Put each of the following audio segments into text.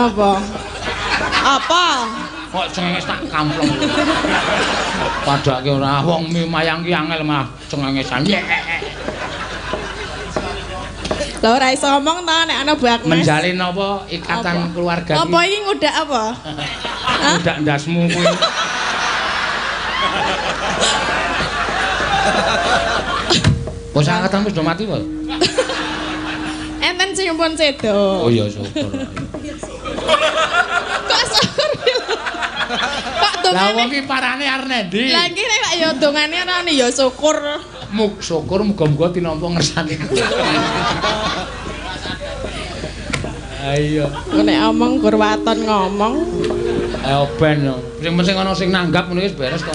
Napa? Apa? Kok cengenges tak kampleng. Padake ora wong mayang ki angel malah cengengesan. Lah ora iso ngomong ta nek ana Bu Agnes. Menjalin apa ikatan keluarga iki? Apa iki ngudak apa? Ngudak ndasmu kuwi. Bos angkatan wis do mati, Pak. Enten sing pun sedo. Oh iya syukur. Kok syukur? Kok dongane? Lah wong iki parane arep nendi? Lah iki nek ya dongane ora ya syukur. Mug syukur muga-muga tinampa ngersane. Ayo. Nek omong gur waton ngomong. Ayo ben. Sing penting ana sing nanggap ngono wis beres to.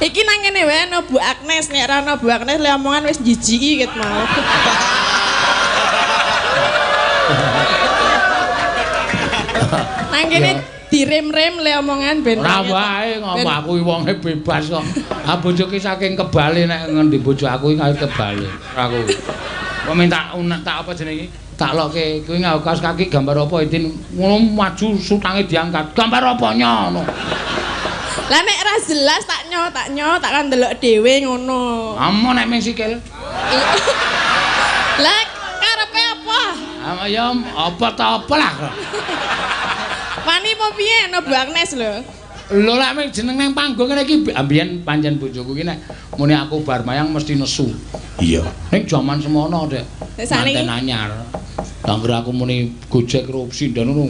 Iki nang kene wae ana Bu Agnes, nek ora ana Bu Agnes le omongan wis jijiki ket mau. Nang kene direm-rem le omongan ben. Ora wae ngopo aku wonge bebas kok. Ah bojoke saking kebale nek ngendi bojo aku iki kebale. Aku. Kok minta tak apa jenenge iki? Tak loke kuwi nggawe kaos kaki gambar apa Itin ngono maju sutange diangkat. Gambar apa nyono? Lah nek ora jelas tak nyo tak kan ndelok dhewe ngono. Amo nek ming sikil. Lah karepe apa? Ah ya apa ta apa lah. Wani apa piye ana Bu Agnes lho. Lho lek ming jeneng nang panggung ngene iki mbiyen pancen bojoku iki nek muni aku bar mayang mesti nesu. Iya. Ning jaman semono, Dek. Manten anyar. Angger aku muni Gojek karo sinden ngono.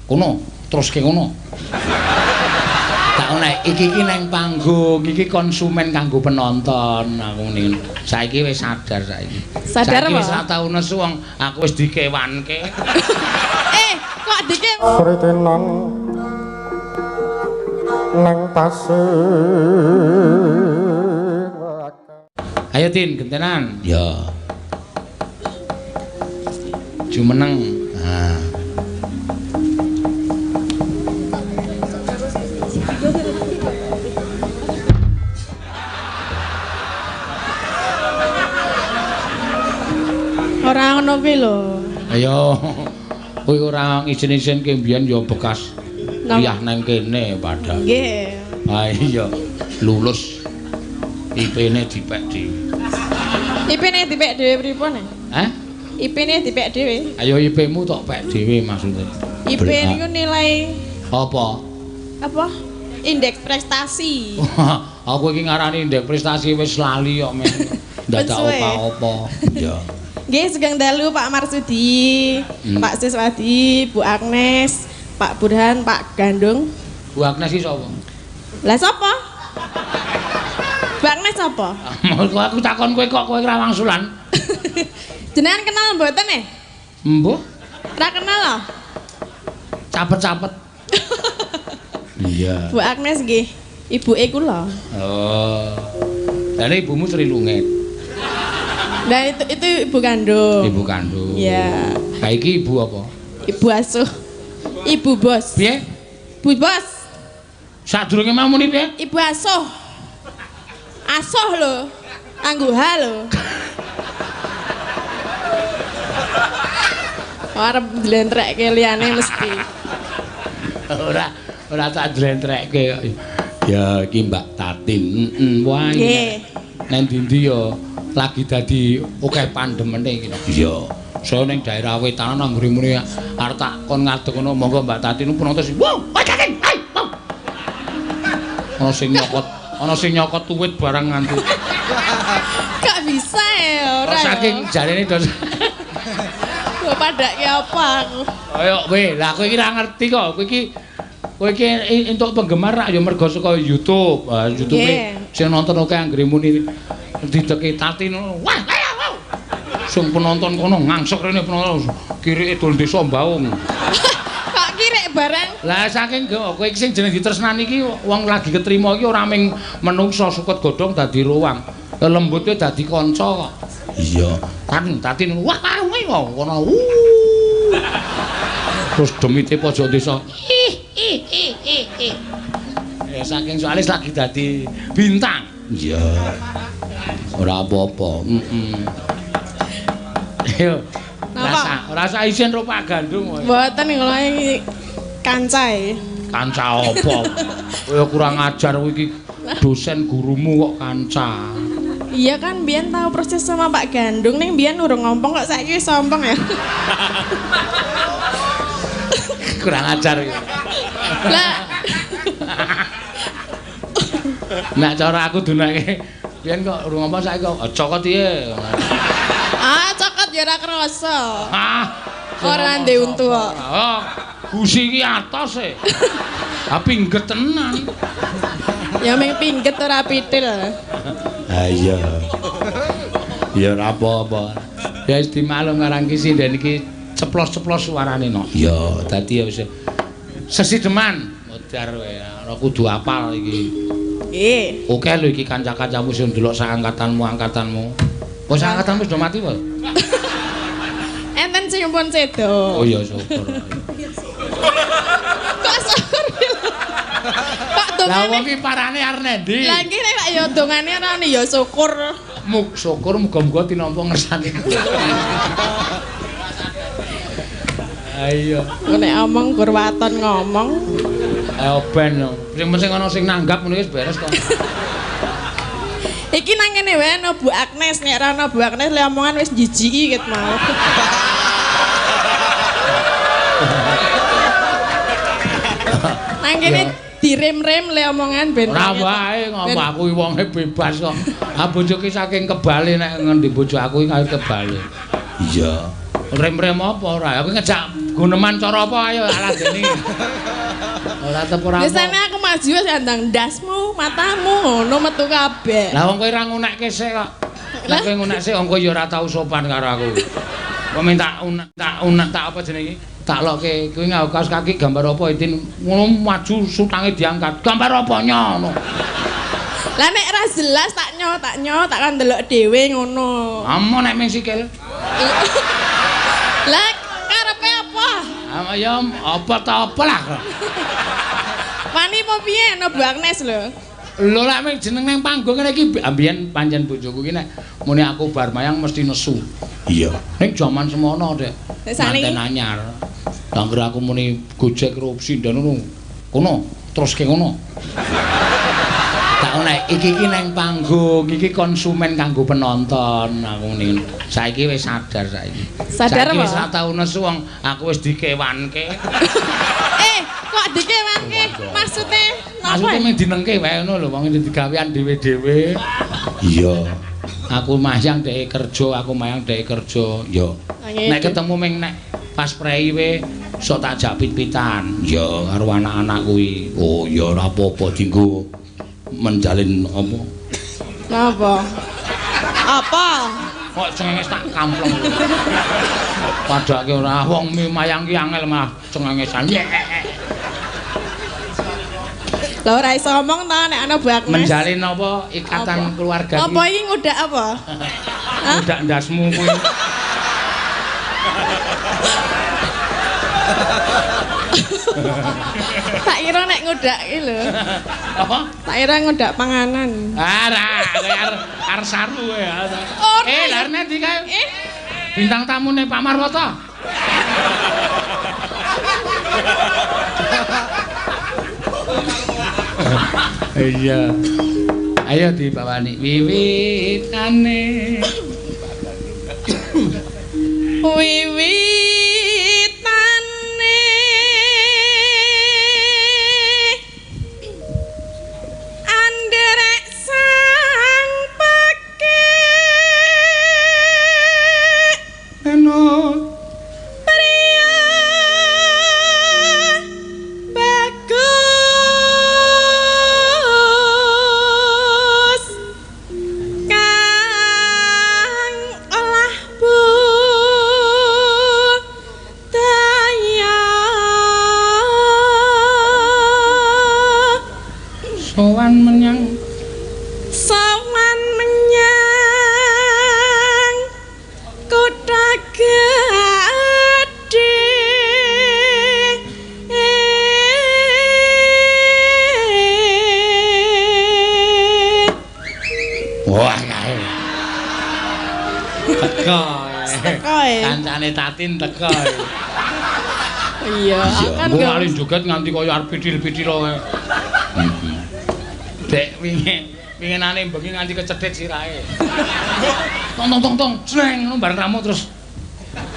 Kono terus ke ngono. Tak nek iki iki nang panggung, iki konsumen kanggo penonton aku ngene. Saiki wis sadar saiki. Sadar saiki wis ora tau nesu wong aku wis dikewanke. Kok dike kritenan nang pasir. Ayo Tin, gentenan. Ya. Jumeneng. Nah. Ora ngono kuwi lho. Ayo. Kuwi ora izin-izin ke mbiyen ya bekas liyah nang kene padahal. Nggih. Ha iya, lulus IP-ne dipek dhewe. IP-ne dipek dhewe pripun? Hah? IP-ne dipek dhewe. Ayo IP-mu tok pek dhewe maksudnya. IP niku nilai apa? Apa? Indeks prestasi. Aku iki ngarani indeks prestasi wis lali kok men. Ndadak apa-apa. Iya. Nggih, sugeng dalu Pak Marsudi, Pak Siswadi, Bu Agnes, Pak Burhan, Pak Gandung. Bu Agnes iki sapa? Lah sapa? Bu Agnes sapa? Aku takon kowe kok kowe ora wangsulan. Jenengan kenal mboten e? Mbuh. Ora kenal lho. Capet-capet. Iya. Bu Agnes nggih, ibuke kula. Oh. Lah ibumu Sri Lunget. Nah itu ibu kandung. Ibu kandung. Iya. Lah iki ibu apa? Ibu asuh. Ibu bos. Piye? Bu bos. Sadurunge mau muni piye? Ibu asuh. Asuh lho. Anggo H lho. Arep njlentrekke liyane mesti. Ora tak njlentrekke. Ya iki Mbak Tatin. Heeh, wah. Nggih. Nang ndi-ndi ya lagi dadi akeh pandemene iki. Iya. Saya ning daerah wetanan anggere muni arep tak kon ngadeg ngono monggo Mbak Tatin penonton sing wow, Tatin. Hai. Ana sing nyokot, ana sing nyokot tuwit barang nganti. Kok bisa ya ora. Saking jarene dos. Kok padake apa aku? Ayo kowe, lah kowe iki ora ngerti kok. Kowe iki entuk penggemar rak ya mergo saka YouTube. YouTube sing nonton akeh anggere muni dideki Tatin ngono. Wah, ayo. Sing penonton kono ngangsek rene penonton kirike dol desa Mbaung. Kok kirik barang? Lah saking kowe iki sing jeneng ditresnani iki wong lagi ketrima iki ora ming menungsa sukut godhong dadi ruang. Lelembute dadi kanca kok. Iya. Tatin wah kowe kono. Terus demite pojok desa. Ih ih ih ih. Ya saking soalé lagi dadi bintang. Iya. Ora apa-apa. Heeh. Ayo. Ora usah isin ro Pak Gandung kowe. Mboten kula iki kancae. Kanca apa? Kowe kurang ajar kowe iki dosen gurumu kok kanca. Iya kan biyen tahu proses sama Pak Gandung ning biyen urung ngompong kok saiki wis sompong ya. Kurang ajar iki. Lah nek cara aku dunake biyen kok urung ngompong saiki kok cokot piye. Ah, cokot ya ora krasa. Ah, ora ndek untu kok. Oh, gusi iki atos e. Ha pingget tenan. Ya ming pingget ora pitil. Ha iya. Ya ora apa-apa. Ya wis dimaklum karang ki sinden iki ceplos-ceplos suarane no. Ya, dadi ya wis sesideman modar kowe. Ora kudu apal iki. Nggih. Oke lho iki kanca-kancamu sing ndelok sak angkatanmu. Wis angkatanmu wis do mati wae. Enten sing pun sedo. Oh iya syukur. Kok syukur? Kok dongane? Lah wong iki parane arep nendi? Lah iki nek ya dongane ora ya syukur. Mug syukur muga-muga tinampa ngersane. Ayo. Nek omong gur waton ngomong. Ayo ben. Sing penting ana sing nanggap ngono wis beres to. Iki nang kene wae ana Bu Agnes, nek ora ana Bu Agnes le omongan wis jijiki ket mau. Nang kene direm-rem le omongan ben. Ora wae ngopo aku wonge bebas kok. Ah bojoke saking kebale nek ngendi bojo aku iki kaya kebale. Iya. Rem-rem apa ora? Aku ngejak guneman cara apa ayo aladene. Ora tetep ora. Biasane aku maju wis andang ndasmu, matamu ngono metu kabeh. Lah wong kowe ora ngunekke sik kok. Lah kowe ngunek sik wong kowe ya ora tau sopan karo aku. Kowe minta unek tak unek tak apa jenenge iki? Tak lokke kowe nggawe kaos kaki gambar apa Itin ngono maju sutange diangkat. Gambar apa nyono? Lah nek ora jelas tak nyo tak kan ndelok dhewe ngono. Amo nek ming sikil. Lah karepe apa? Ah ya apa ta apa lah. Wani apa piye ana Bu Agnes lho. Lho lek ming jeneng nang panggung ngene iki ambiyen pancen bojoku iki nek muni aku bar mayang mesti nesu. Iya. Ning jaman semono, Dek. Manten anyar. Angger aku muni Gojek karo sinden ngono. Kono, teruske ngono. Tak nek iki iki nang panggung, iki konsumen kanggo penonton aku ngene. Saiki wis sadar saiki. Sadar saiki wis ora tau nesu wong aku wis dikewanke. Kok dikewanke? Maksude napa? Maksude mung dinengke wae ngono lho wong digawean dhewe-dhewe. Iya. Aku mayang dhek kerja, aku mayang dhek kerja. Ya. Nek ketemu ming nek pas prei we sok tak jak pit-pitan. Ya karo anak-anak kuwi. Oh ya ora apa-apa dinggo menjalin apa? Napa? Apa? Kok cengenges tak kampleng. Padake ora wong mayang ki angel malah cengengesan. Lah ora iso ngomong ta nek ana Bu Agnes. Menjalin apa ikatan apa? Keluarga. Apa iki ngudak apa? Ngudak ndasmu kuwi. Tak kira nek ngudak iki lho. Apa? Tak kira ngudak panganan. Ora, kowe arep saru kowe. Eh, lha ndi kae? Bintang tamune Pak Marwoto. Iya. Ayo dibawani wiwitane. Wiwitane anderek sang pekik eno priya bagus kang olah Kancane Tatin teko. Iya, kan kok joget nganti kaya arep pitil-pitil kae. Dek wingi winginane bengi nganti kecethit sirahe. Tong tong tong tong, jreng ngono bareng ramu terus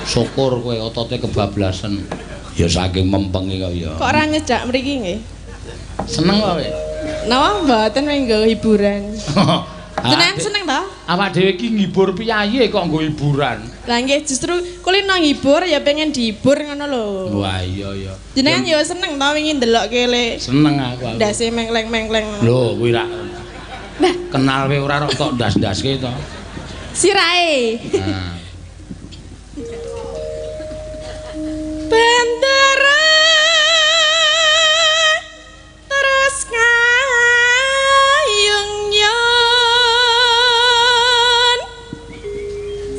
syukur kowe otote kebablasan. Ya saking mempengi kok ya. Kok ora nyejak mriki nggih? Seneng kok kowe. Napa mboten menggo hiburan. Jenengan seneng ta? Awak dhewe iki ngibur piyayi kok nggo hiburan. Lah nggih justru kulino ngibur ya pengen dihibur ngono lho. Wah iya iya. Jenengan ya seneng ta wingi ndelok kele. Seneng aku. Ndase mengkleng-mengkleng. Lho kuwi rak. Lah kenal kowe ora kok ndas-ndaske to. Sirahe. Nah. Bendera terus ngayung yon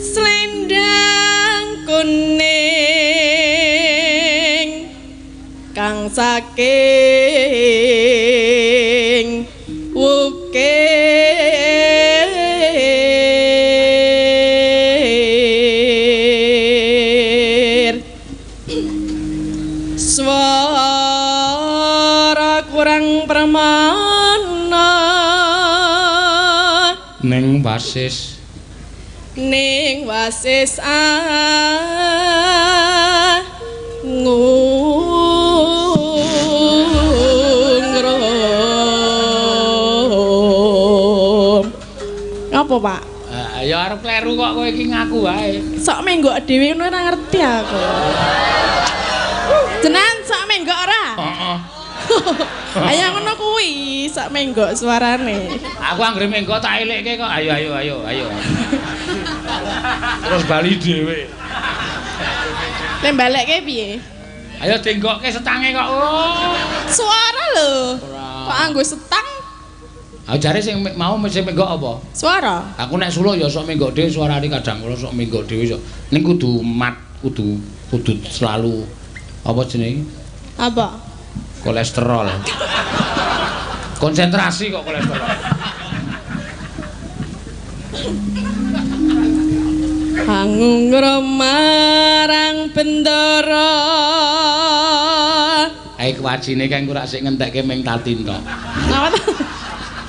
selendang kuning kang saking wukir swara kurang permana ning wasis ngungrum. Apa, Pak? Ya arep kleru kok kowe iki ngaku wae. Sok menggok dhewe ngono ora ngerti aku. Jenengan sok menggok ora? Heeh. Ayo ngono kuwi, sok menggok suarane. Aku anggere menggok tak elekke kok. Ayo ayo ayo ayo. Terus bali dhewe. Nek balekke piye? Ayo denggokke setange kok. Oh. Suara lho. Kok anggo setang? Aku jare sing mau sing menggok apa? Suara. Aku nek suluk ya sok menggok dhewe suarane kadang kala sok menggok dhewe sok. Ning kudu mat, kudu selalu apa jenenge? Apa? Kolesterol. Konsentrasi kok kolesterol. Angungrum marang bendara. Ae kuwajine kang ora sik ngentekke ming Tatin tok. Napa to?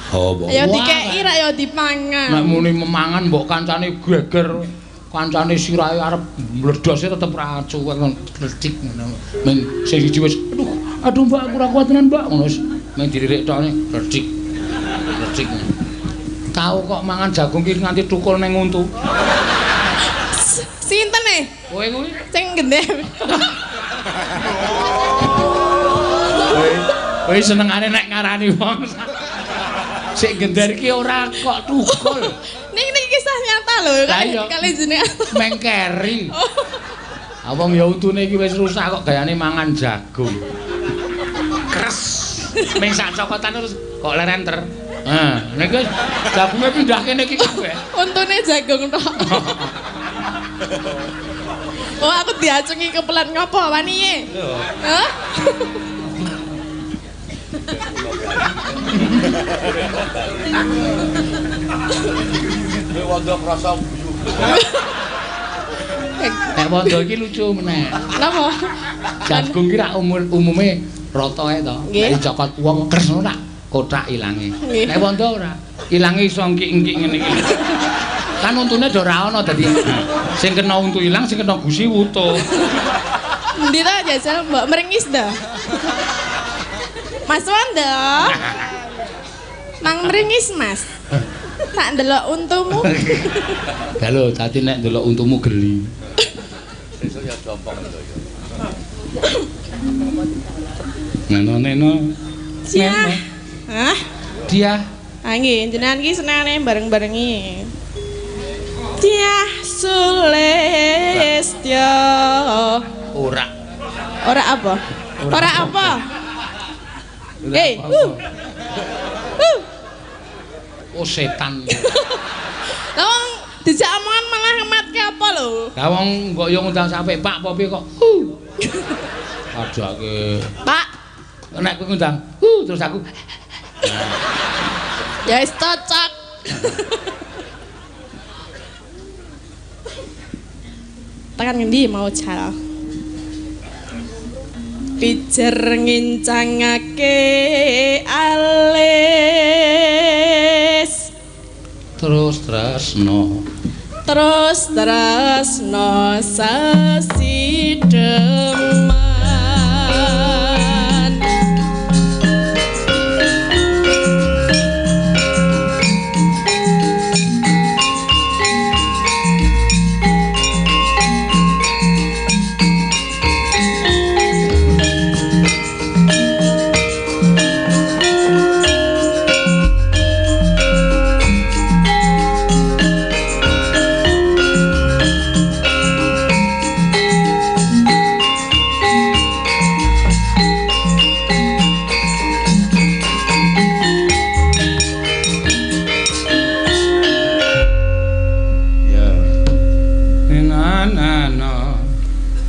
Oh, ya dikeki ra ya dipangan. Nek muni memangan mbok kancane geger, kancane sirahe arep mledhose tetep ra cuwek lecik ngono. Ming sing siji wis aduh, aduh Mbak aku ora kuat tenan Mbak ngono wis ming diririk tokne lecik. Lecik. Tau kok mangan jagung ki nganti tukul ning untu. Sinten e? Kowe kuwi sing gendhe. Kowe senengane nek ngarani wong. Sik gender iki ora kok tukul. Niki niki kisah nyata lho, kali jenengan. Mengkeri. Ah wong ya untune iki wis rusak kok gayane mangan jagung. Kres. Ming sak cokotan terus kok leren ter. Nah, niki jagunge pindah kene iki kabeh. Untune jagung tok. Oh, aku diacungi kepelan ngopo waniye? Hah? Kowe wondo krasa guyu. Nek wondo iki lucu meneh. Napa? Jagung ki rak umume rata ae to. Nek dicokot wong kres ngono rak kothak ilange. Nek wondo ora, ilange iso engkik-engkik ngene iki. Kan untune do ora ana dadi sing kena untu ilang, sing kena gusi wutuh. Endi to jajal mbok meringis to? Mas Wondo. Mang meringis, Mas. Tak ndelok untumu. Lah lho, tadi nek ndelok untumu geli. Sesuk ya dompong lho ya. Neno neno. Dia. Hah? Dia. Ah nggih, jenengan iki senengane bareng-barengi. Dia Sulistya. Ora. Ora apa? Ora apa? Hei, Oh setan. Lah wong dijak omongan malah ngematke apa lho? Lah wong kok yo ngundang sampe Pak apa piye kok. Padake. Pak. Nek kowe ngundang, terus aku. Ya wis cocok. Tekan ngendi mau jal. Pijer ngincangake alis. Terus tresno. Terus tresno sesideman.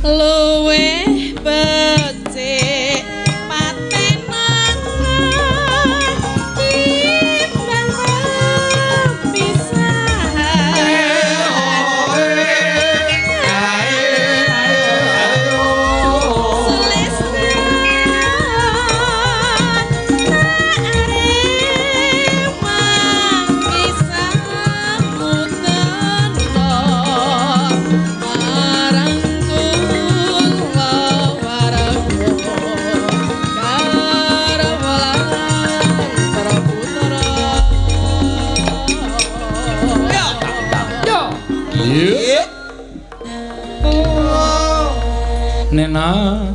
Luwih becik patenan timbang pisahan. Nena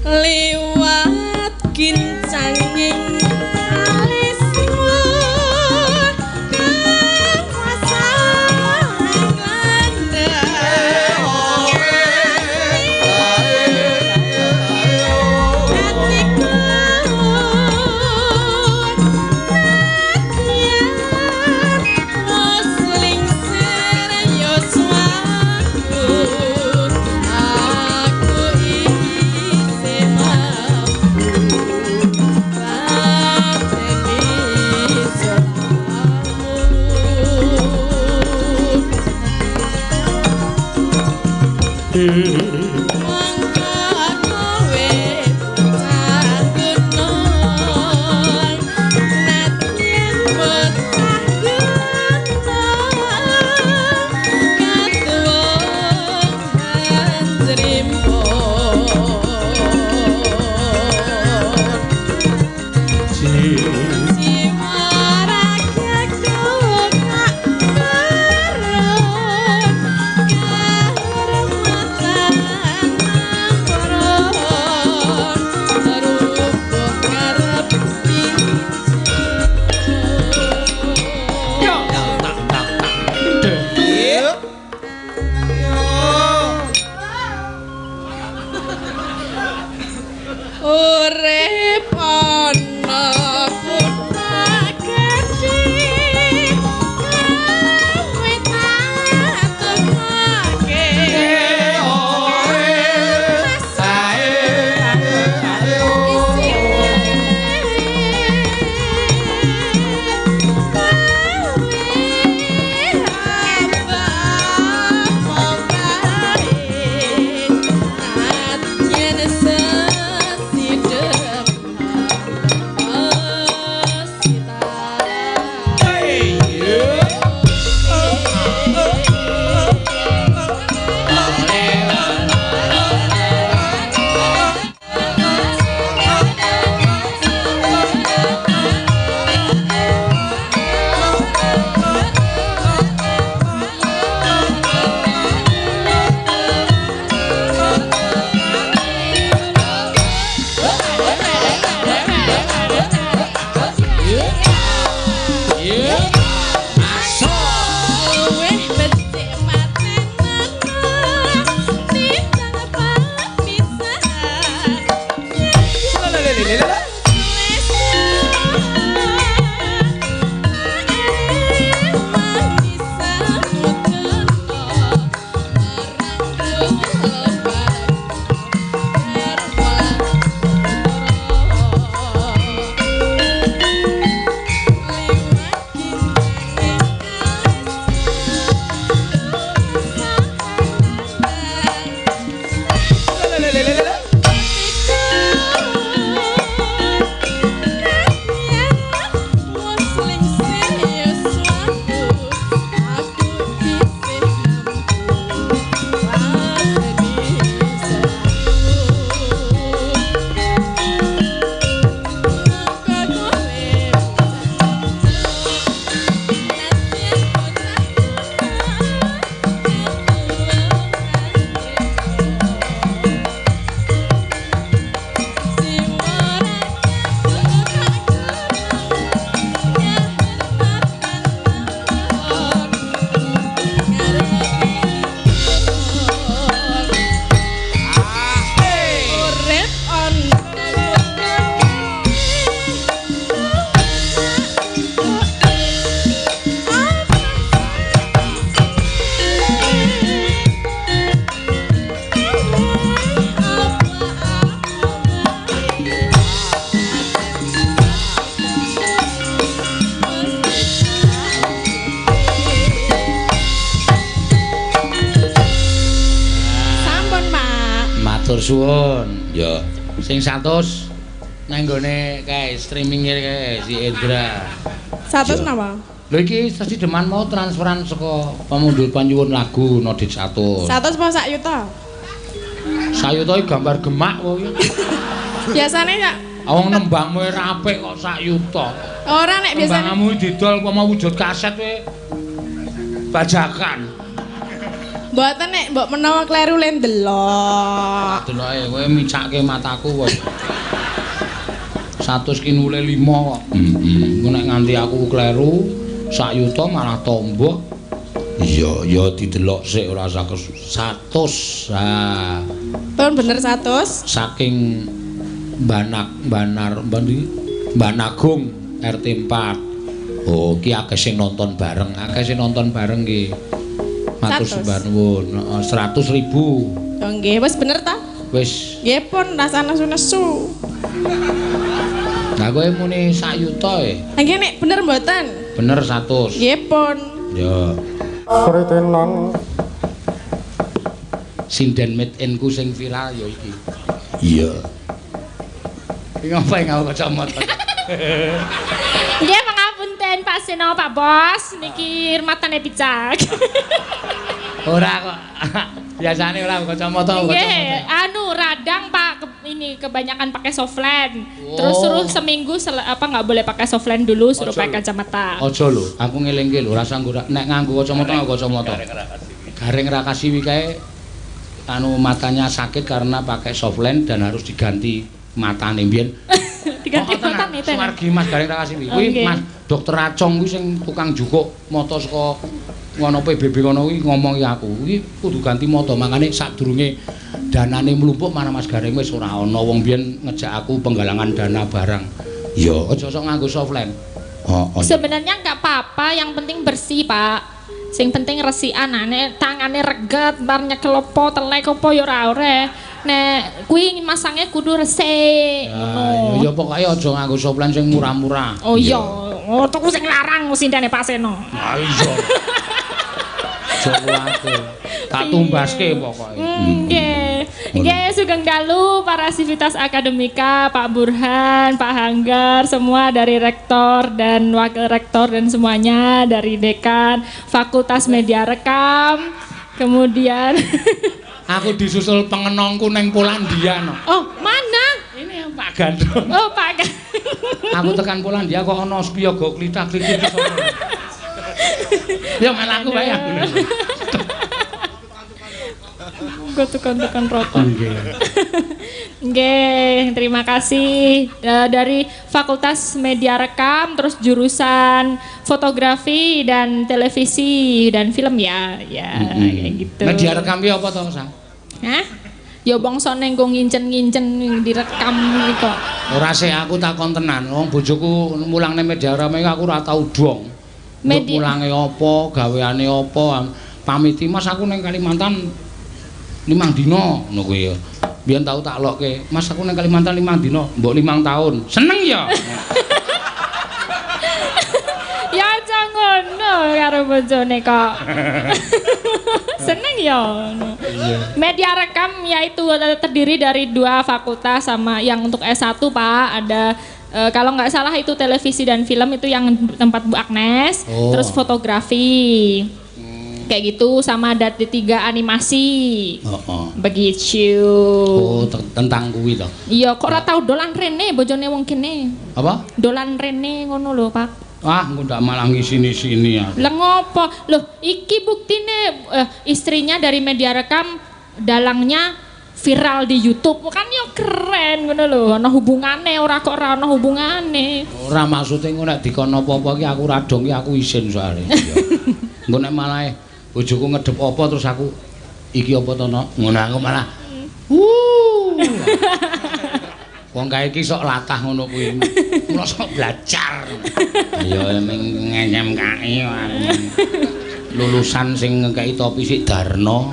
liwat kincanging alismu kang wasang landhep atiku nadyan wis lingsir yuswaku aku isih mampu pateni selamu. Mongko kowe bocah gunung, nadyan bocah gunung, katuwung hanjrimpun. Jiwa ragaku kak barun, karmatan namporon, rubuh karep pincun. Urip ana kutha gedhe gawe tatukake. suwun. Ya. Sing 100 nang nggone kae streaming kae si Indra. 100 napa? Lho iki sesideman mau transferan saka pamundhut panyuwun lagu Nodit 100. 100 apa sak yuta? Sak yuta iki gambar gemak wae. Biasane ya wong nembangmu ora apik kok sak yuta. Ora nek biasane nembangmu didol apa mau wujud kaset kowe bajakan. Mboten nek mbok menawa kleru le ndelok. Deloke kowe micake mataku kowe. 100 ki nule 5 kok. Heeh. Engko nek nganti aku kleru sak yuta malah tombok. Iya, ya didelok sik ora usah 100. Ha. Pun bener 100. Saking Mbanagung RT 4. Oh, ki akeh sing nonton bareng, akeh sing nonton bareng ki. Matur sembah nuwun. Heeh, 100.000. Oh nggih, wis bener ta? Wis. Nggih pun rasane nesu-nesu. Lah kowe muni sak yuta e. Nggih nek bener mboten? Bener 100. Nggih pun. Ya. Sritenan. Sinden made in ku sing viral ya iki. Iya. Iki ngapa nggawa kacamata? Nggih pangapunten Pak Seno, Pak Bos, niki matane picak. Ora kok. Biasane ora kacamata. Nggih, anu radang Pak, ini kebanyakan pakai softland. Oh. Terus suruh seminggu apa nggak boleh pakai softland dulu, suruh pakai kacamata. Aja lho, aku ngelingke lho, rasa nggo nek nganggo kacamata nganggo kacamata. Gareng Rakasiwi kae anu matanya sakit karena pakai softland dan harus diganti matane mbiyen. Diganti matane ten. Suwargi Mas Gareng Rakasiwi. Kuwi Mas Dokter Acong kuwi sing tukang jukuk mata saka ngono PBB ngono kuwi ngomongi aku. Kuwi kudu ganti mata, makane sadurunge danane mlumpuk mana Mas Gareng wis ora ana wong biyen ngejak aku penggalangan dana barang. Ya, aja sok nganggo softland. Heeh. Sebenarnya enggak apa-apa, yang penting bersih, Pak. Sing penting resikan, nek tangane reget bar nyekel opo telek opo ya ora ore. Nek kuwi masangnya kudu resik ngono. Ya pokoke aja nganggo softland sing murah-murah. Oh iya, oh tuku sing larang sindane Pak Seno. Ha iya. Tak tumbaske pokoke. Nggih. Nggih, sugeng dalu para sivitas akademika, Pak Burhan, Pak Hanggar, semua dari rektor dan wakil rektor dan semuanya dari dekan Fakultas Media Rekam. Kemudian aku disusul pengenongku neng Polandia no. Oh, mana? Ini Pak Gandrung. Oh, Pak Gandrung. Aku tekan Polandia kok ana spiyaga klithak-klithik sapa. Ya malah aku wae aku. Gue tukang-tukang rokok. Nggih, terima kasih dari Fakultas Media Rekam, terus jurusan fotografi dan televisi dan film ya, ya kayak gitu. Media rekam ki apa to, Sa? Hah? Ya bangsa neng go ngincen-ngincen direkam kok. Ora sih aku takon tenan, wong bojoku mulang nang media rekam aku ora tau dong. Mulange apa, gaweane apa, pamiti Mas aku neng Kalimantan 5 dina ngono kuwi ya. Biyen tau tak lokke, Mas aku nang Kalimantan 5 dina, mbok 5 tahun. Seneng ya. Ya aja ngono karo bojone kok. Seneng ya ngono. Media rekam yaitu terdiri dari 2 fakultas sama yang untuk S1 Pak, ada kalau nggak salah itu televisi dan film itu yang tempat Bu Agnes, terus fotografi. Kayak gitu sama ada D3 animasi. Begitu. Oh, tentang kuwi to. Iya, kok ora tau dolan rene bojone wong kene. Apa? Dolan rene ngono lho, Pak. Ah, engko ndak malah ngisini-sini aku. Lah ngopo? Loh, iki buktine istrinya dari media rekam, dalangnya viral di YouTube. Kan yo keren ngono lho, ana hubungane ora kok ora ana hubungane. Ora maksude engko nek dikon apa-apa ki aku ora dong ki aku isin soalé. Engko nek malah bojoku ngedep apa terus aku iki apa to no? Ngono aku malah. Wong kae iki sok latah ngono kuwi. Mula sok belajar. Ya ning SMKI lulusan sing ngekeki topi sik Darno.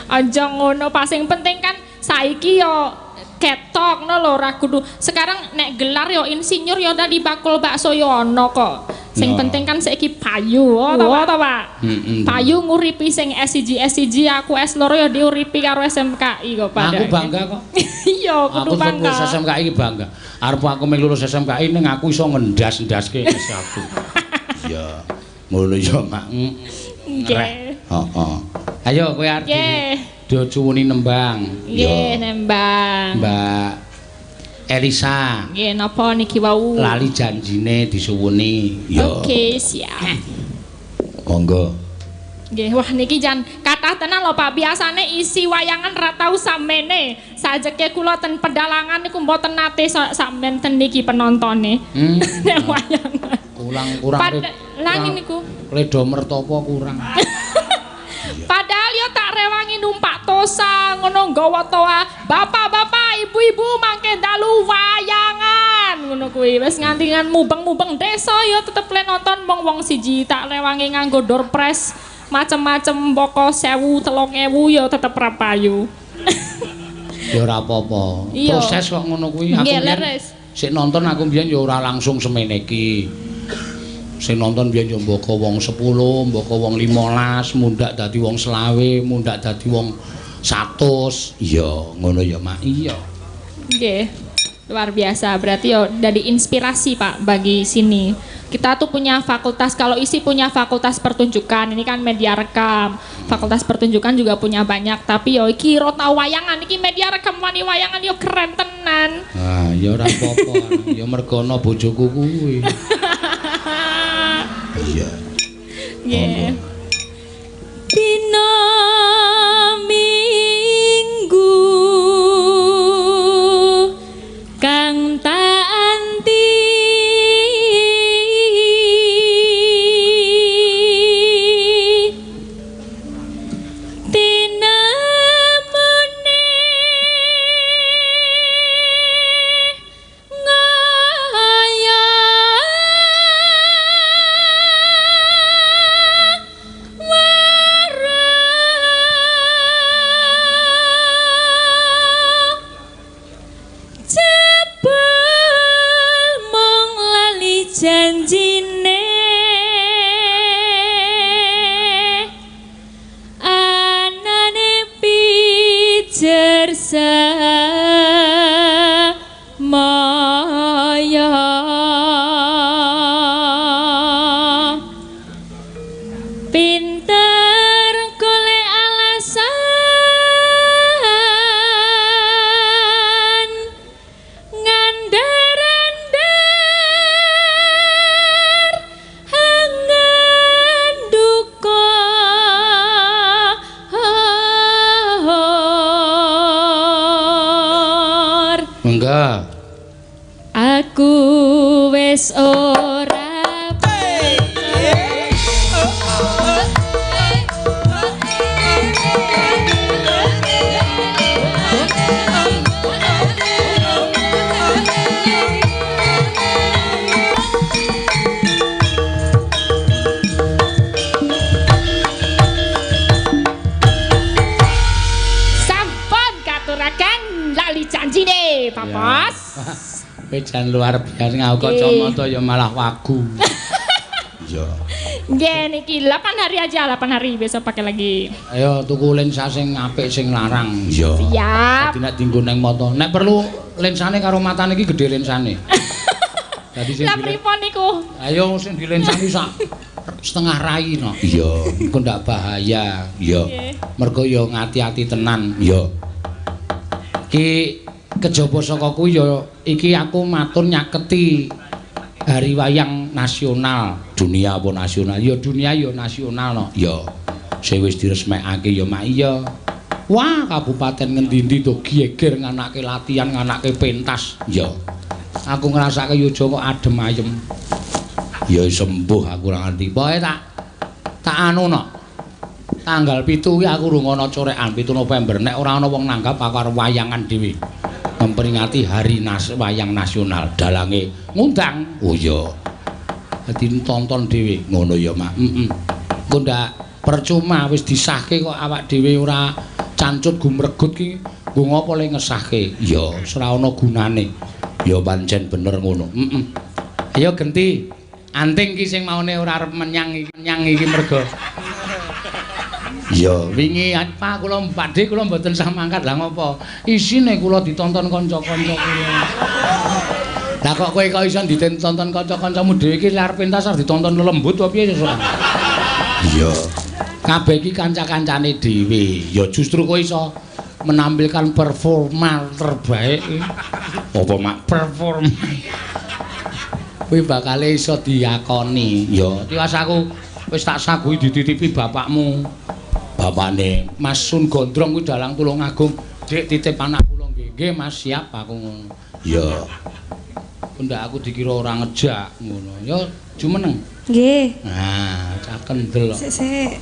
Aja ngono, Pak. Sing penting kan saiki yo ketok no lho, ora kudu. Sekarang nek gelar yo insinyur yo tadi bakul bakso yo ono kok. Sing penting kan saiki payu, oh to, Pak. Payu nguripi sing S1 S1 aku S2 ya diuripi karo SMKI kok, Pak. Aku bangga kok. Iya, kudu bangga. Aku lulus SMKI iki bangga. Arep aku mung lulus SMKI ning aku iso ngendas-endaske S1. Iya. Ngono ya, Mak. Nggih. Heeh. Ayo kowe arep dicuwuni nembang. Nggih, nembang. Mbak Elisa. Nggih, napa niki wau? Lali janjine disuwuni. Ya. Oke, siap. Monggo. Nggih, wah niki jan kathah tenan lho Pak. Biasane isi wayangan ra tau samene. Sajeke kula ten pedalangan niku mboten nate samenten niki penontone. Nek wayangan. Kurang-kurang. Lah niku. Ledo mertopo kurang. Padahal yo tak rewangi numpak tosa ngono nggawa toa. Bapak-bapak, ibu-ibu mangke dalu wayangan ngono kuwi. Wis nganti ngan mubeng-mubeng desa yo tetep le nonton wong-wong siji tak rewangi nganggo door press macem-macem mboko 1000 3000 yo tetep ra payu. Ya ora apa-apa. Proses kok ngono kuwi. Aku mbiyen sik nonton aku mbiyen yo ora langsung semene iki. Sing nonton biyen yo mboko wong 10, mboko wong 15, mundak dadi wong 25, mundak dadi wong 100. Iya, ngono ya, Mak. Iya. Nggih. Luar biasa. Berarti yo dari inspirasi, Pak, bagi sini. Kita tuh punya fakultas, kalau isi punya fakultas pertunjukan, ini kan media rekam. Fakultas pertunjukan juga punya banyak, tapi yo iki rota wayangan, iki media rekam wani wayangan yo keren tenan. Ah, ya ora apa-apa. Ya mergo ana bojoku kuwi. Iya. Nggih. Dina Minggu kang tak anti tinemune ngaya janjine anane pijer semaya pinter golek alasan ngandar-andar hangan duka Monggo. Aku wis ora sampun katuraken lali janjine, Pak Bos. Kowe jan luar biasa nganggo kacamata ya malah wagu. Iya. Nggih niki 8 hari aja, 8 hari besok pakai lagi. Ayo tuku lensa sing apik sing larang. Iya. Siap. Dadi nek dienggo nang mata, nek perlu lensane karo matane iki gedhe lensane. Dadi sing Lah pripun niku? Ayo sing dilensani sak setengah rai no. Iya, iku ndak bahaya. Iya. Mergo ya ngati-ati tenan. Iya. Ki kejaba saka kuwi ya iki aku matur nyaketi Hari Wayang Nasional. Dunia apa nasional? Ya dunia ya nasional no. Ya. Sing wis diresmekake ya mak iya. Wah, kabupaten ngendi-endi to geger nganake latihan, nganake pentas. Ya. Aku ngrasake ya aja kok adem ayem. Ya sembuh aku ora ngerti. Pokoke tak anu no. Tanggal 7 kuwi aku rungono corekan 7 November nek ora ana wong nanggap aku arep wayangan dhewe. Memperingati Hari Wayang Nasional. Dalange ngundang. Oh iya. Dadi tonton dhewe. Ngono ya, Mak. Heeh. Engko ndak percuma wis disahke kok awak dhewe ora cancut gumregut ki nggo ngopo le ngesahke. Ya, ora ana gunane. Ya pancen bener ngono. Heeh. Ayo genti. Anting ki sing maune ora arep menyang iki, menyang iki mergo. Iya, wingi Pak kula Pakde kula mboten sah mangkat. Lah ngopo? Isine kula ditonton kanca-kanca kula. Lah kok kowe kok iso ditonton kanca-kancamu dhewe iki arep pentas arep ditonton lelembut apa piye sesuk? Iya. Kabeh iki kanca-kancane dhewe. Ya justru kowe iso menampilkan performa terbaik. Apa mak performa? Kuwi bakale iso diakoni. Ya, tiwas aku wis tak saguhi dititipi bapakmu. Bapakne Mas Sun Gondrong kuwi dalang Tulungagung. Dik titip anak kula nggih. Nggih Mas, siap aku ngono. Ya. Ndak aku dikira ora ngejak ngono. Ya jumeneng. Nggih. Nah, cah kendel kok. Sik sik.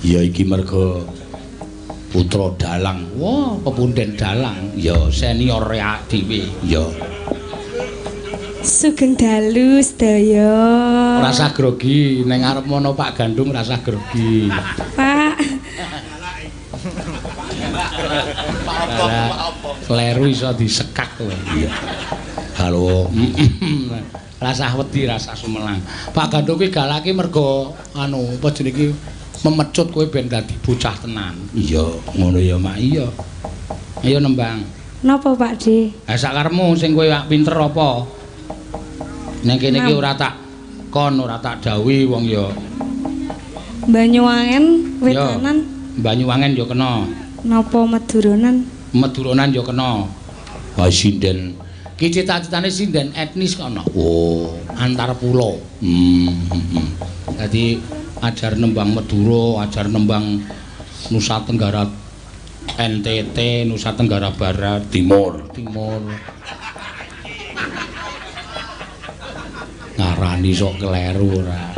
Ya iki mergo putra dalang. Wah, pepunden dalang. Ya senior ya dhewe. Ya. Sugeng dalu sedaya. Rasah grogi ning arep mono Pak Gandung rasah grogi. Pak. Kleru iso disekak kowe. Iya. Halo. Rasah wedi, rasah sumelang. Pak Gandung kuwi galake mergo anu apa jenenge iki memecut kowe ben dadi bocah tenan. Iya, ngono ya Mak. Iya. Ayo nembang. Napa Pak De? Ha sakarepmu sing kowe pinter apa? Ning kene iki ora tak kon, ora tak dawuhi wong ya. Banyuwangen wetanan. Banyuwangen ya kena. Napa Maduronan? Maduronan ya kena. Wah sinden. Ki cita-citane sinden etnis kono. Oh, antar pulau. Dadi ajar nembang Madura, ajar nembang Nusa Tenggara NTT, Nusa Tenggara Barat, Timur, Timur. Ngarani sok kleru ora.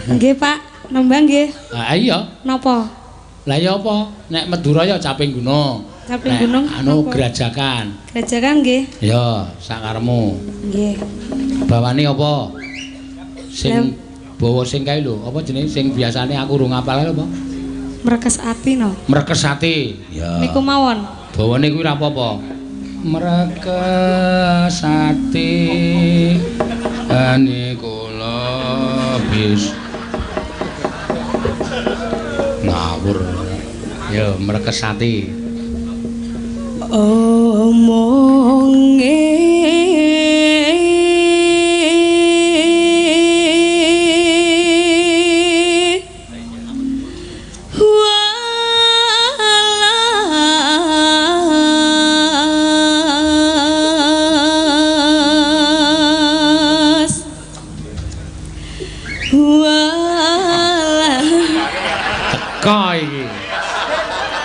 Nggih, Pak. Nembang nggih. Ha iya. Napa? Lah ya apa? Nek Madura ya Caping Gunung. Caping Gunung anu Grajagan. Grajagan nggih. Ya, sakaremu. Nggih. Bawane apa? Sing bawa sing kae lho, apa jenenge sing biasane aku urung ngapal apa? Mrekes ati no. Mrekes ati. Ya. Niku mawon. Bawane kuwi ora apa-apa. Mrekes ati ani kula bis ngawur. Ya mrekes ati. Omonge Teka iki.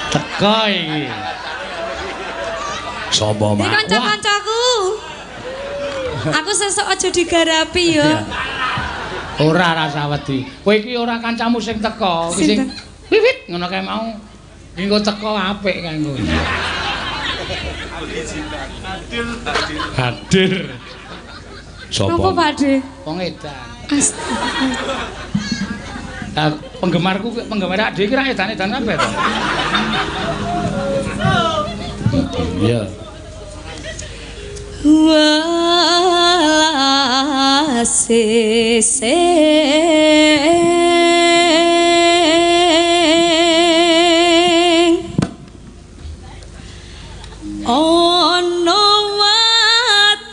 Teka iki. Sapa mak? Iki kanca-kancaku. Aku sesuk aja digarapi ya. Ora rasa wedi. Kowe iki ora kancamu sing teka, kuwi sing wiwit ngono kae mau. Engko teka apik kanggo. Hadir. Sapa? Napa Pak De? Wong edan. Lah penggemarku penggemar Ade iki ra edan-edan kabeh to. Iya. Welase sing ana watese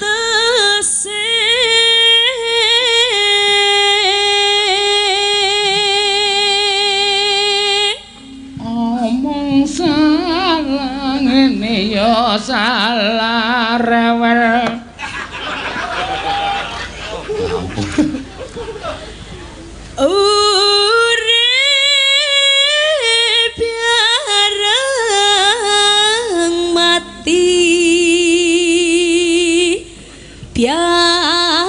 omong salah ngene ya salah rewel. Urip bareng mati biareng.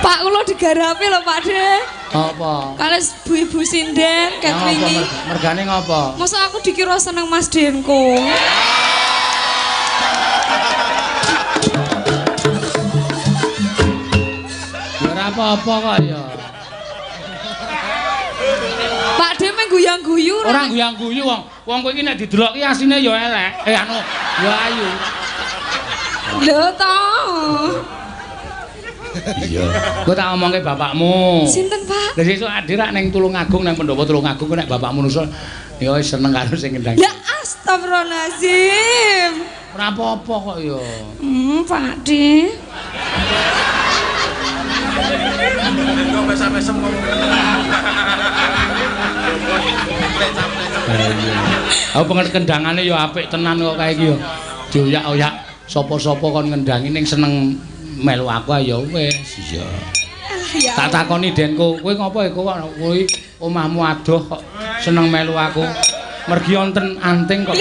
Pak kula digarapi lho Pak De. Apa? Kalau ibu-ibu sinden ket wingi. Mergane ngopo? Mosok aku dikira seneng Mas Denko. apa-apa kok ya. Pak De meng guyang-guyu. Ora guyang-guyu wong. Wong kowe iki nek didelok ki asline ya elek. Anu ya ayu. Lho to. Iya. Kowe tak omongke bapakmu. Sinten, Pak? Lah sesuk adhe rak ning Tulungagung nang pendopo Tulungagung nek bapakmu nusul ya wis seneng karo sing ngendang. Ya astagfirullahalazim. Ora apa-apa kok ya. Pak De. Kok mesam-mesem ngomong. Aku pengen kendangane ya apik tenan kok kae iki ya. Dioyak-oyak sapa-sapa kon ngendangi ning seneng melu aku ya wis. Iya. Tak takoni Denko, kowe ngopo iku kok kuwi omahmu adoh kok seneng melu aku. Mergi wonten anting kok.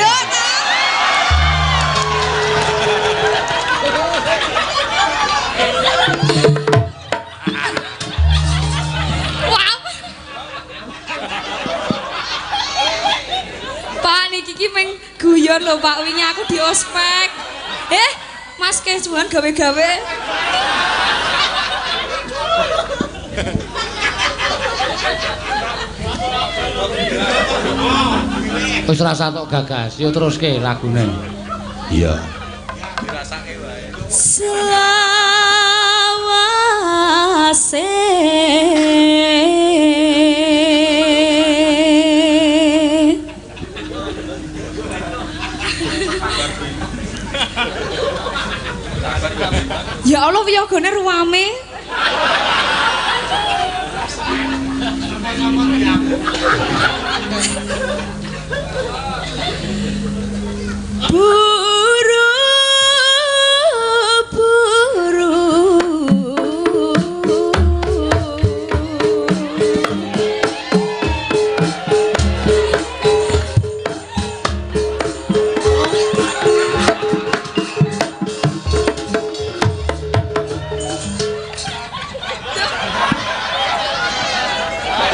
Pak niki ki meng guyon lho Pak, wingi aku di ospek. Mas kesuwan gawe-gawe. Wis rasa tok gagas, yo teruske lagune. Iya. Dirasake wae. Selawase. Ya Allah, wiyogone ruwame. Buru buru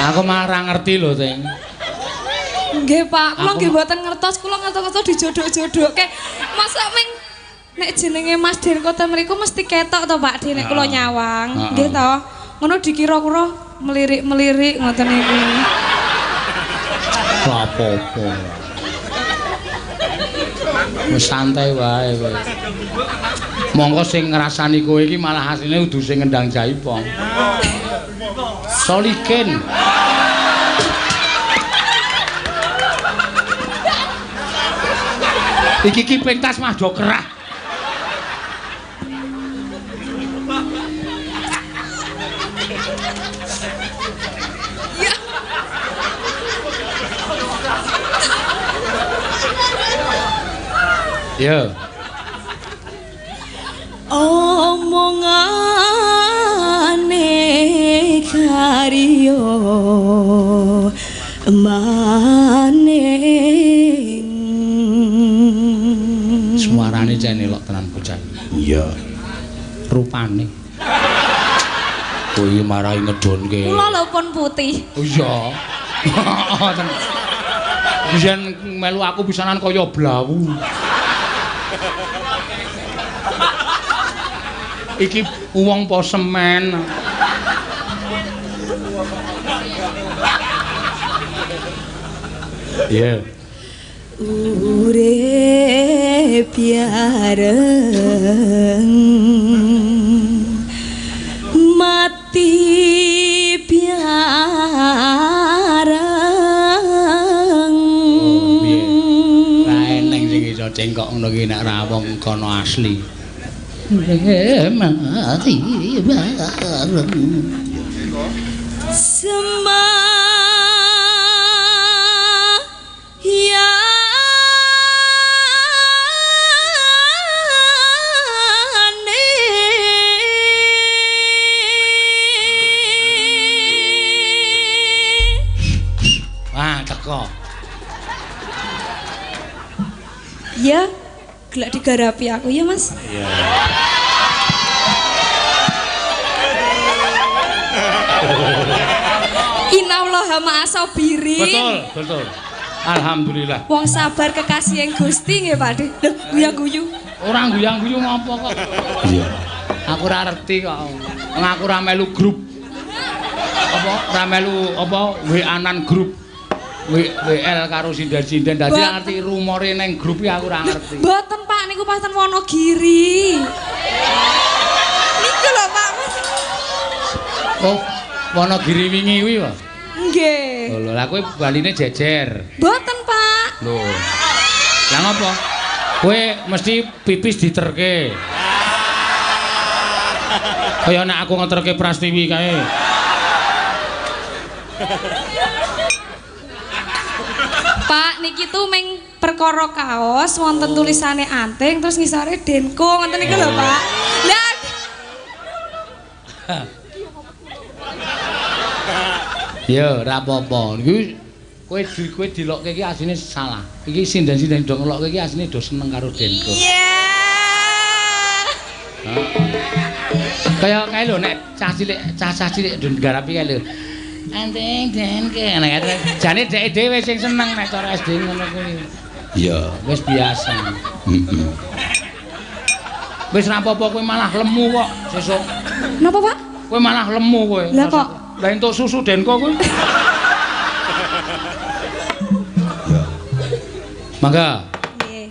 Aku malah ora ngerti lho, Teng. Nggih, Pak. Kula nggih mboten ngertos, kula ngertos-ngertos dijodhok-jodhokke. Masa ming nek jenenge Mas Denko ta mriku mesti ketok to, Pak, nek kula nyawang. Nggih to. Ngono dikira-kira melirik-melirik ngoten niku. Ora apa-apa. Wis santai wae kowe. Monggo sing ngrasani kowe iki malah asline kudu sing ngendang jaipong. Solikin. Iki ki pentas mah do kerah. Ya. Omongane karyo maning. Suarane jane elok tenan bocah. Iya. Rupane. Kuwi marahi ngedonke. Kula lho pun putih. Oh iya. Biyen melu aku pisanan kaya blawu. Iki wong po semen. Iya. Urip bareng mati bareng. Ra eneng sing iso cengkok ngono ki nek ra wong kono asli. Mati bareng. Wah, teko. Ya, gelak digarapi aku ya, Mas. Iya. Innallaha ma'asabirin. Betul, betul. Alhamdulillah. Wong sabar kekasih yang Gusti nggih, Pak De. Lho, guyang-guyu. Ora guyang-guyu ngopo kok. Iya. Aku ora ngerti kok. Wong aku ora melu grup. Apa ora melu apa WA-nan grup. WL karo sinden-sinden. Dadi ora ngerti rumore ning grup iki aku ora ngerti. Mboten Pak, niku pancen Wonogiri. Niku lho Pak. Oh, Wonogiri wingi kuwi wae. Nggih. Lho, lha kowe baline jejer. Mboten Pak. Lho. Lah ngopo? Kowe mesti pipis diterke. Kaya nek aku ngeterke Prastiwi kae. Pak, niki tuh meng perkara kaos wonten tulisane anting terus ngisore Denko ngoten niku lho, Pak. Lah Ya, ora apa-apa. Iki kowe kowe dilokke iki asline salah. Iki sinden-sinden do ngelokke iki asline do seneng karo Denko. Iya. Kaya kae lho nek cah cilik, cah-cah cilik do nggarapi kae lho. Anting Denko. Nek jane dheke dhewe sing seneng nek cara SD ngono kuwi. Iya, wis biasa. Heeh. Wis ra apa-apa kowe malah lemu kok sesuk. Napa, Pak? Kowe malah lemu kowe. Lah kok? Lah entuk susu Denko kowe. Ya. Mangga. Nggih.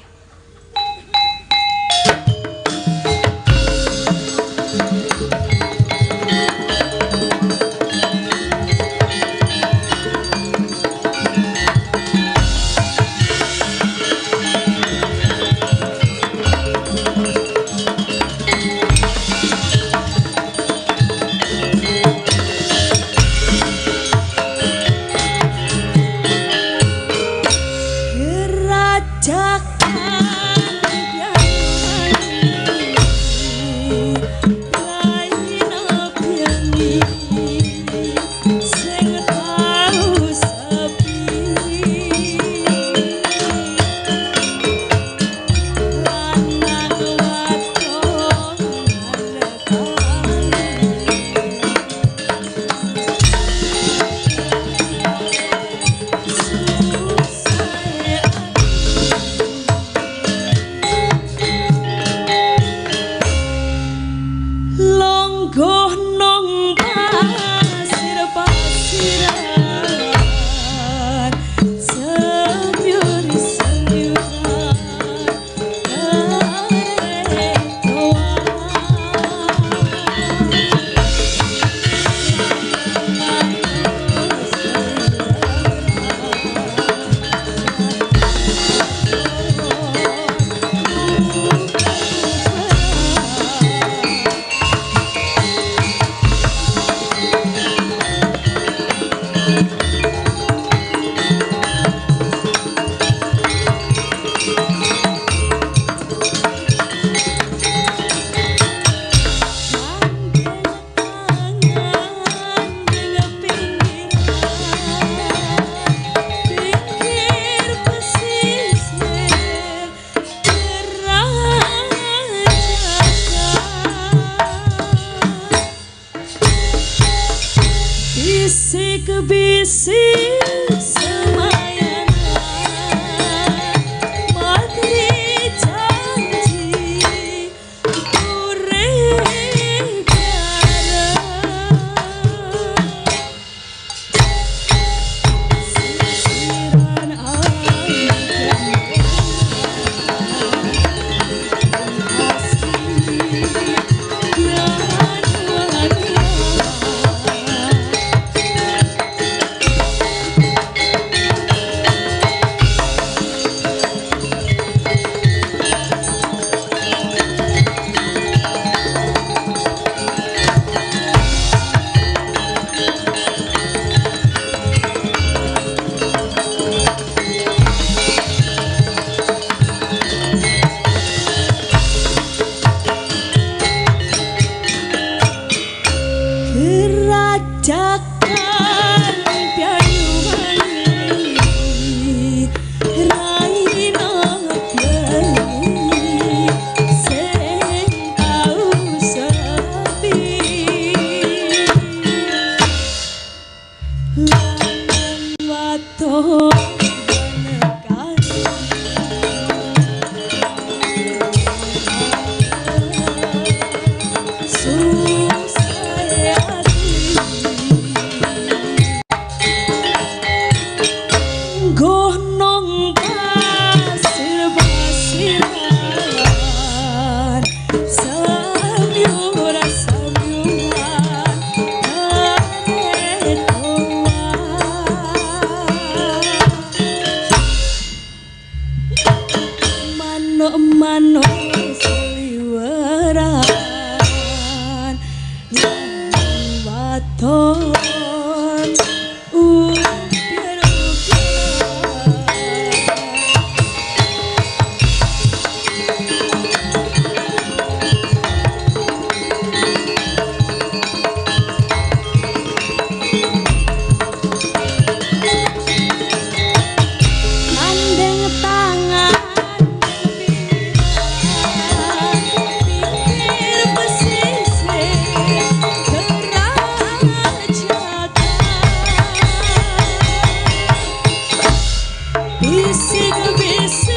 Bisik-bisik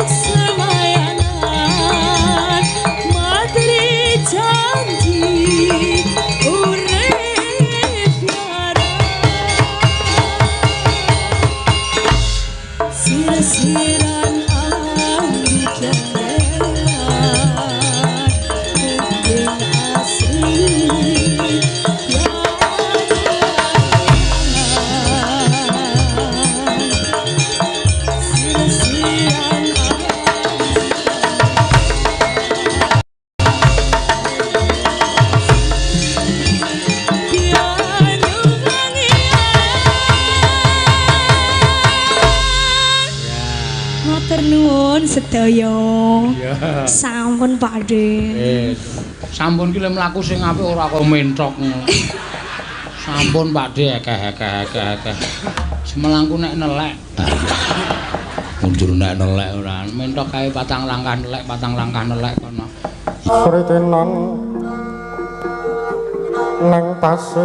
semayanan materi janji urip yaran. Sir-siran ambit jalan kuping asih sir-siran Matur nuwun sedaya. Iya. Sampun Pak De. Sampun ki le mlaku sing apik ora kok menthok ngono. Sampun Pak De akeh akeh akeh akeh. Semelangku nek nelek. Mundur nek nelek ora. Menthok kae patang langkah nelek, patang langkah nelek kono. Kritenan nang pasir.